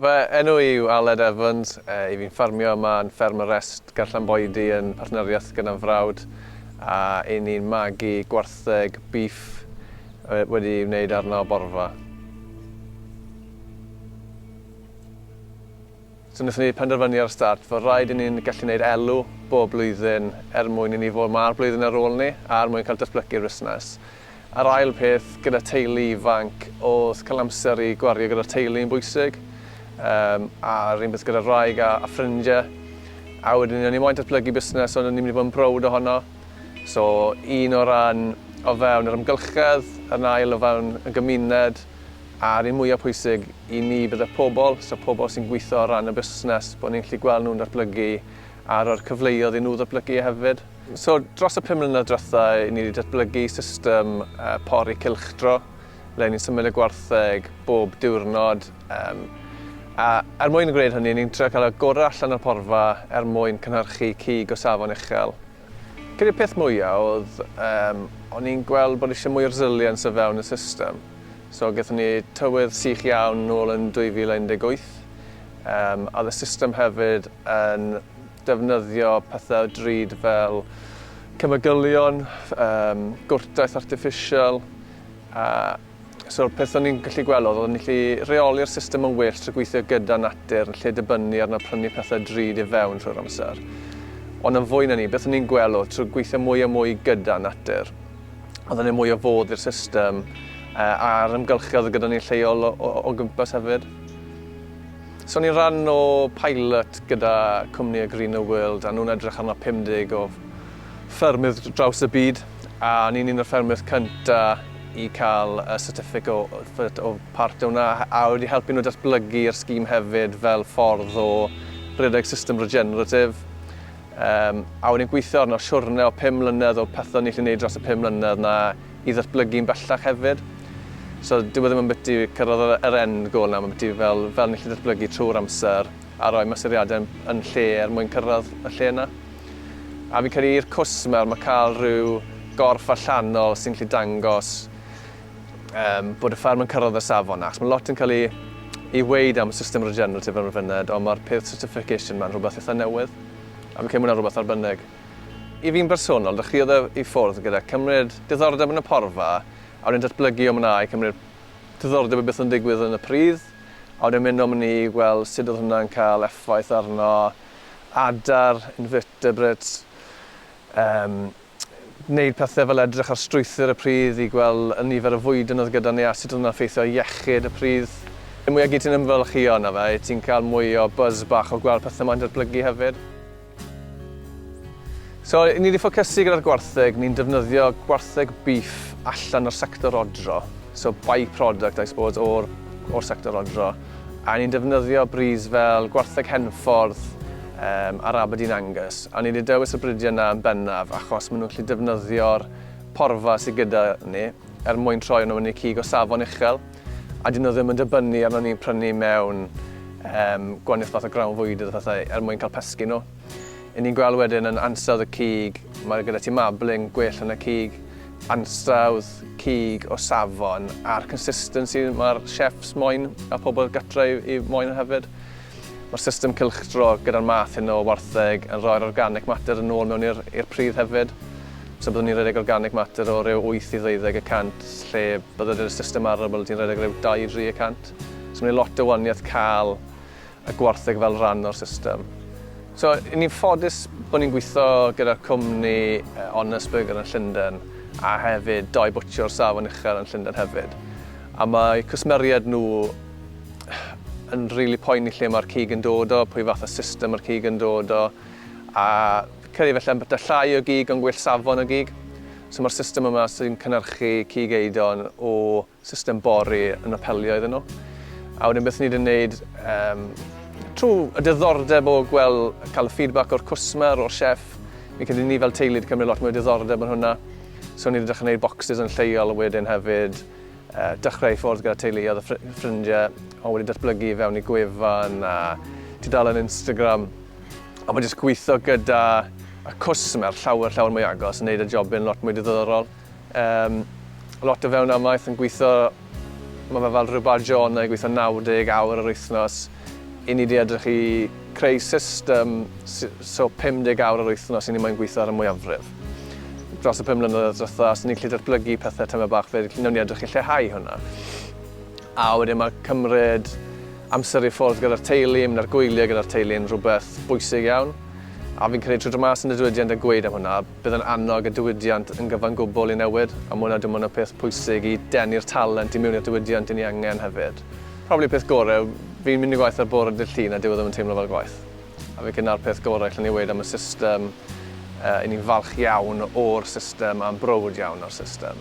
Fy enw i yw Aled Evans, i fi'n ffermio yma yn Fferm y Rest ger Llanboidy yn partneriaeth gyda'n frawd a i ni'n magu gwartheg bîff wedi ei wneud arno borfa. So wnaethon ni penderfynu ar y start fod rhaid i ni'n gallu gwneud elw bob blwyddyn er mwyn i ni fod 'ma'r blwyddyn ar ôl ni a er mwyn cael datblygu'r busnes. A'r ail peth, gyda teulu ifanc, o'dd cael amser i gwario gyda'r teulu yn bwysig. Yym, a'r un peth gyda'r wraig a, a ffrindie. A wedyn o'n i moyn datblygu busnes ond o'n i'n mynd i fod yn browd ohono. So un o ran o fewn yr amgylchedd, yn ail o fewn y gymuned, A'r un mwya pwysig i ni bydde pobl, so pobl sy'n gwitho o ran y busnes, bod ni'n gallu gweld nhw'n datblygu a rhoi'r cyfleoedd i nhw ddatblygu hefyd. So dros y 5 mlynedd dwetha, ni wedi datblygu system pori cylchdro, le ni'n symud y gwartheg bob diwrnod. A er mwyn gwneud hynny, ni'n trio cael y gorau allan o'r porfa er mwyn cynhyrchu cig o safon uchel. Credu peth mwya oedd yym o'n i'n gweld bod eisiau mwy o resilience o fewn y system. So gaethon ni tywydd sych iawn nôl yn 2018 yym a oedd y system hefyd yn defnyddio pethau drud fel cemegylion, yym gwrtaith artiffisial a So'r peth o'n i'n gallu gweld oedd o'n i'n gallu rheoli'r system yn well trwy gweithio gyda natur yn lle dibynnu arno prynu pethau drud i fewn trwy'r amser. Ond yn fwy na ni, beth o'n i'n gweld oedd trwy gweithio mwy a mwy gyda natur, oedd yn mwy o fodd i'r system a'r amgylchedd oedd gyda ni'n lleol o, o, o gwmpas hefyd. So o'n i'n rhan o pilot gyda cwmni y Greener World a nhw'n edrych arno 50 o ffermydd draws y byd a o'n i'n un o'r ffermydd cynta i cael y certificate o, o part o hwnna a wedi helpu nhw datblygu'r scheme hefyd fel ffordd o redeg system regenerative. A wedyn gweithio arno siwrne o 5 mlynedd o pethau ni'n gallu gwneud dros y 5 mlynedd na i ddatblygu'n bellach hefyd. So dyw e ddim yn byti cyrraedd yr, yr end goal na, mae'n byti fel, fel ni'n gallu datblygu trwy'r amser a rhoi mesuriadau yn, yn lle er mwyn cyrraedd y lle yna. A fi'n credu i'r cwsmer mae cael rhyw gorff allanol sy'n gallu dangos um, bod y fferm yn cyrraedd y safon 'na. Achos mae lot yn cael ei, ei weud am y system regenerative ar y funud, ond mae'r peth certification ma'n rhywbeth eitha newydd. A fi'n credu ma' hwnna'n rhywbeth arbennig. I fi'n bersonol, dechreuodd e i ffwrdd gyda cymryd diddordeb yn y porfa, a wedyn datblygu o 'na i cymryd diddordeb yn beth o'n digwydd yn y pridd, a wedyn mynd o 'ny i gweld sut oedd hwnna'n cael effaith arno adar, invertebrates, yym, wneud pethau fel edrych ar strwythur y pridd i gweld y nifer o fwydyn oedd gyda ni a sut oedd hwnna'n effeithio ar iechyd y pridd. Y mwya gyd ti'n ymfalchïo yno fe, ti'n cael mwy o buzz bach o gweld pethau 'ma'n datblygu hefyd. So, ni wedi ffocysu gyda'r gwartheg, ni'n defnyddio gwartheg beef allan o'r sector odro, so by-product I suppose o'r, o'r sector odro. A ni'n defnyddio breeds fel gwartheg Henffordd um, a'r Aberdeen Angus. A ni wedi dewis y bridiau yna yn bennaf achos maen nhw'n gallu defnyddio'r porfa sydd gyda ni er mwyn troi nhw yn eu cig o safon uchel. A dyn nhw ddim yn dibynnu arno ni'n prynu mewn um, gwahaniaeth fath o grawn fwydydd a phethau er mwyn cael pesgi nhw. I ni'n gweld wedyn yn ansawdd y cig, mae gyda ti marbling gwell yn y cig, ansawdd cig o safon a'r consistency mae'r chefs moyn a pobl gatre i, i moyn hefyd. Mae'r system cylchdro gyda'r math hyn o wartheg yn rhoi'r organic matter yn ôl mewn i'r pridd hefyd. So byddwn ni'n rhedeg organic matter o ryw 8 i 12 y cant, lle byddai'r system arable ti'n rhedeg ryw 2 i 3 y cant. So mae'n lot o waniaeth cael y gwartheg fel rhan o'r system. So, i ni'n ffodus bod ni'n gweithio gyda'r cwmni Honest Burger yn Llundain a hefyd doi bwtsiwr safon uchel yn Llundain hefyd. A mae cwsmeriaid nhw yn rili really poeni lle mae'r cig yn dod o, pwy fath o system mae'r cig yn dod o, a credu felly am bethau llai o gig ond gwell safon o gig. So mae'r system yma sy'n cynhyrchu cig eidon o system bori yn apelio iddyn nhw. A wedyn beth ni wedi wneud, um, trwy y diddordeb o gweld, cael y feedback o'r cwsmer, o'r chef, mi credu ni fel teulu wedi cymryd lot mwy o diddordeb yn hwnna. So ni wedi dechrau gwneud boxes yn lleol wedyn hefyd, dechrau i ffwrdd gyda teuluoedd a ffrindiau, ond wedi datblygu fewn i gwefan a tudalen Instagram. A mae jyst gweithio gyda y cwsmer llawer, llawer mwy agos yn neud y jobyn lot mwy diddorol. Um, lot o fewn amaeth yn gweithio, mae fe fel rhyw bajo yna i gweithio 90 awr yr wythnos. I ni 'di edrych i creu system so 50 awr yr wythnos i ni moyn gweithio ar y mwyafrif. Dros y 5 mlynedd diwetha, os ni'n gallu datblygu pethau tymed bach, fe wnawn ni edrych i lleihau hwnna. A wedyn mae cymryd amser i ffwrdd gyda'r teulu, mynd ar gwyliau gyda'r teulu yn rhywbeth bwysig iawn. A fi'n credu trwy dod mas yn y diwydiant a gweud am hwnna, bydd yn annog y diwydiant yn gyfan gwbl i newid, a ma' hwnna dwi'n meddwl yn y peth pwysig i denu'r talent i mewn i'r diwydiant i ni angen hefyd. Probably peth gorau, fi'n mynd i gwaith ar bore dydd Llun a dyw e ddim yn teimlo fel gwaith. A fi credu 'na'r peth gorau allen ni weud am y system, uh, i ni'n falch iawn o'r system a'n browd iawn o'r system.